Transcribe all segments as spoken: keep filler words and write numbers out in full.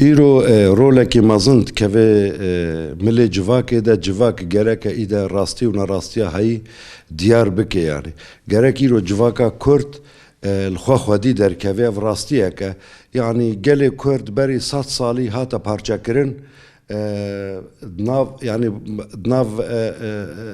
Îro, e, rolekî mezin dikeve, e, milê civakê de, civak gereke îde rastî û nerastiya heyî diyar bike yanî. Gerek îro civaka Kurd, e, li xwe xwedî derkeve, ev rastiyek e. Yanî gelê Kurd berî sed salî hate parçekirin, e, nav, yanî nav, e, e, e,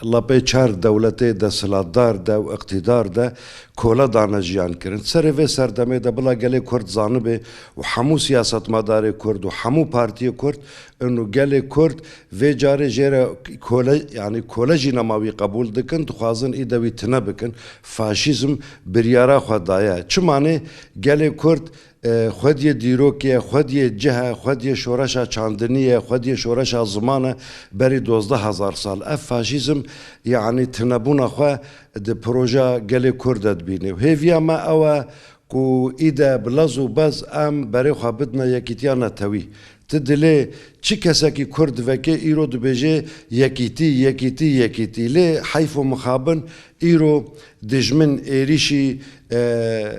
lepê çar dewletê desthilatdar de û iqtîdar de kole dane jiyan kirin. Serê vê serdemê de bila gelê Kurd zanibe û hemû siyasetmedarê Kurd û hemû partiyê Kurd, û gelê Kurd vê carê jê re kole, yanî kole jî nema wî qebûl dikin, dixwazin îde wî tine bikin. Faşîzm biryara xwe daye. Çima ne gelê Kurd e, xwediyê dîrokê ye, xwediyê cih e, xwediyê şoreşa çandinî ye, xwediyê şoreşa ziman e, berî dozdeh hezar sal. Ev faşîzm, yanî tinebûna xwe di proja gelê Kurd de dibîne. Û hêviya me ew e ku îde bi lez û bez em berê xwe bidine yekîtiya netewî. Tu dilê çi kesekî Kurd veke îro dibêje yekîtî, yekîtî, yekîtî. Lê heyf û mixabin îro dijmin êrîşî, e,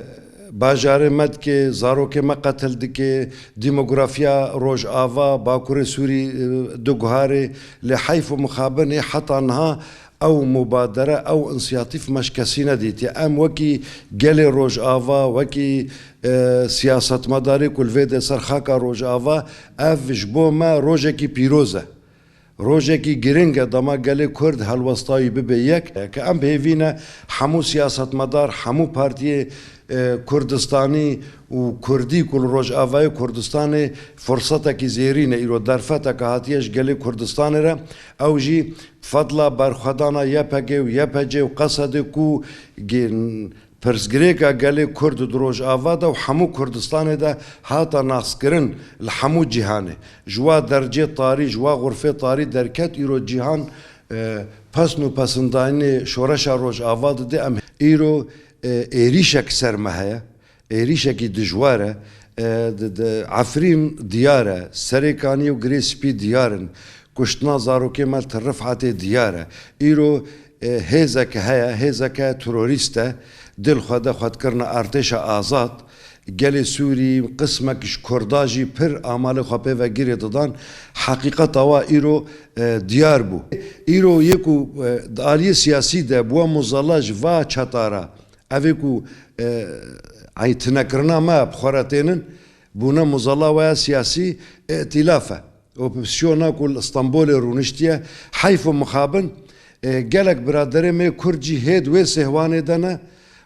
bajarê me dike, zarokê me qetil dike, demografiya Rojava, Bakurê Sûrî, e, diguharê. Lê heyf û mixabin ê heta niha ew mubadere, ew însiyatîf me ji kesî nedîtiye. Em wekî gelê Rojava, wekî, e, siyasetmedarê ku li vê dê ser xaka Rojava, ev ji bo me rojekî pîroz e. Rojekî giring e, dema gelê Kurd helwestayî bibe yek, ke em bi hêvî ne hemû siyasetmedar, hemû partiyê, e, Kurdistanî û Kurdî ku li Rojavayê Kurdistanê firsetekî zêrîn e, îro derfeteke hatiye ji gelê Kurdistanê re, ew jî fedla berxwedana Y P G û Y P C û Qesedê ku gin-, pirsgirêka gelê Kurd di Rojava de û hemû Kurdistanê de hate naskirin li hemû cîhanê. Ji wa dercê tarî, ji wa xurfê tarî derket, îro cîhan, e, pesn û pesindayînê şoreşa Rojava dide. Em îro, e, êrîşek ser me heye. Êrîşekî dijwar e. E, di, di, Efrîn diyar e. Serê Kaniyê û Girê Spî diyar in. Kuştina zarokê me li Tirifetê diyar e. Îro, e, hêzeke heye, hêzeke terorîst e. Dil xwe de xwe dikirine artêşa azad. Gelê Sûrî, qismek ji Kurda jî pir amalê xwe pê ve girê didan. Heqîqeta wa îro, e, diyar bû. Îro yê ku, e, di aliyê siyasî de bûye muzela ji va çeta re, ev ê ku, e, ey tinekirina me bi xwe re tênin, bûne muzela we ya siyasî, îtîlaf e. Opozîsyona ku li Stenbolê rûniştiye, heyf û mixabin, e, gelek biraderê me Kurd jî hêd wê sêhwanê de ne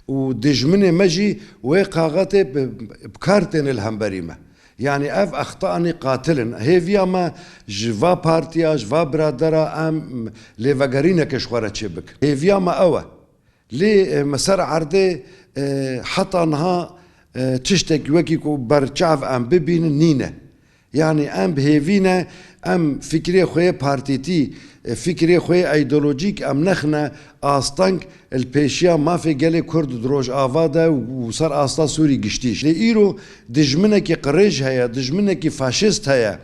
û dijminê me jî wê kaxetê bi, bi kar têne li hemberî me. Yanî ev extanî qatil in. Hêviya me ji va partiya, ji va biradera em lêvegerîneke ji xwe re çêbikin. Hêviya me ew e. Lê, e, me ser erdê, e, heta niha, e, tiştekî wekî ku berçav em bibînin nîne. Yanî em bi hêvî ne, em fikrê xwe yê partîtî, e, fikrê xwe yê îdeolojîk em nexine asteng li pêşiya mafê gelê Kurd di Rojava de û ser asta Sûrî giştî jî. Lê îro dijminekî qirêj heye, dijminekî faşîst heye.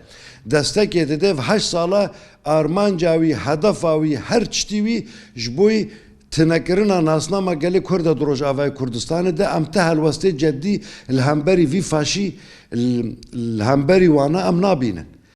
Destekê dide, heşt sala armanca wî, hedefa wî, her tiştî wî ji bo yî tinekirina nasnama gelê Kurd e di Rojavayê Kurdistanê de. Em ti helwestê cedî li hemberî vî faşî, li, li hemberî wana em nabînin.